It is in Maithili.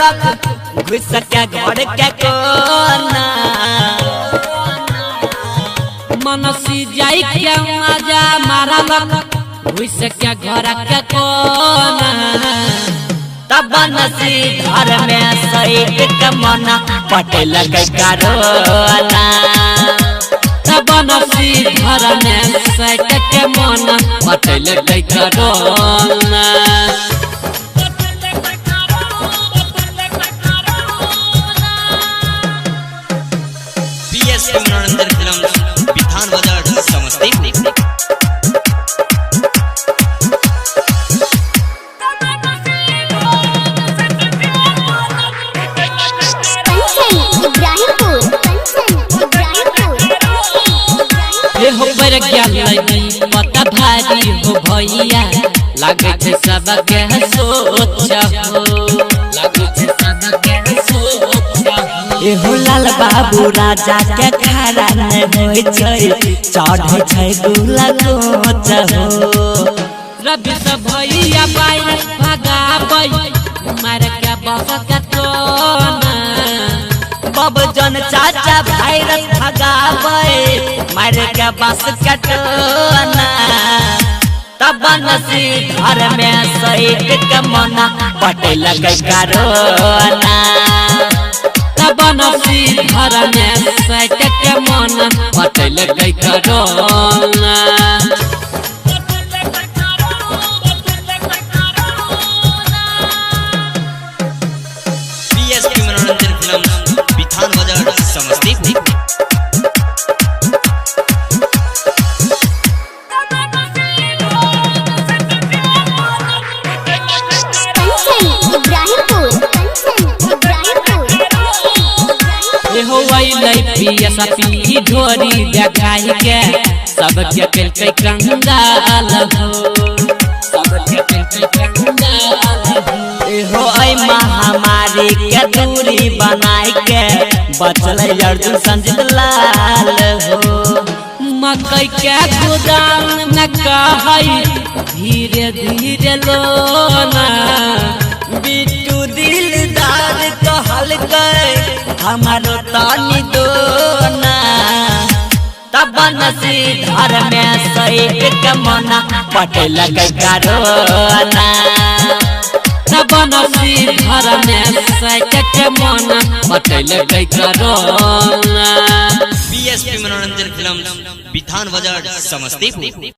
मारलक घुस के घर के कोना। मनसी जाई के मजा मारलक घुस के घर के कोना। तब नसी घर में सैट के मना पटेल के करोना। तब नसी घर में सैट के मना पटेल के corona. PSP Manoranjan film Bidhan Bazar Samastipur. Kanchan Ibrahimpur, Kanchan Ibrahimpur. हे हो पर गेलै पता भारी हो भैया, लागै छै सबके सोच हो, लागै छै सबके सोच हो। एहो लाल बाबू राजा के खड़ा नहीं होइ छै, चढ़ै छै गुला कोच हो। रवि सब भैया बाहर भगाबै मार के बस के टोना। बबजन चाचा वायरस भगाबै मार के बस कटोना। तब नसी घर में सैट के मना पटेल के करोना। तब नसी घर में सैट के मना पटेल के corona. PSP Manoranjan film Bidhan Bazar Samastipur. Kanchan Ibrahimpur, Kanchan Ibrahimpur. एहो अइलै पियसपी ढोरी देखाइ के सबके केलकै कंगाल हो, सबके केलकै कंगाल हो। एहो ऐ महामारी के दूरी बनाई के बचल अर्जुन संजीत लाल हो। मकई के गोदाम न कहै धीरे धीरे लोना। बिट्टू दिलदार कहलकै हमारो तानी दोना। तब नसी घर में सैट के मना पटेल के करोना। तब नसी घर में सैट के मना पटेल के corona. PSP Manoranjan film Bidhan Bazar Samastipur.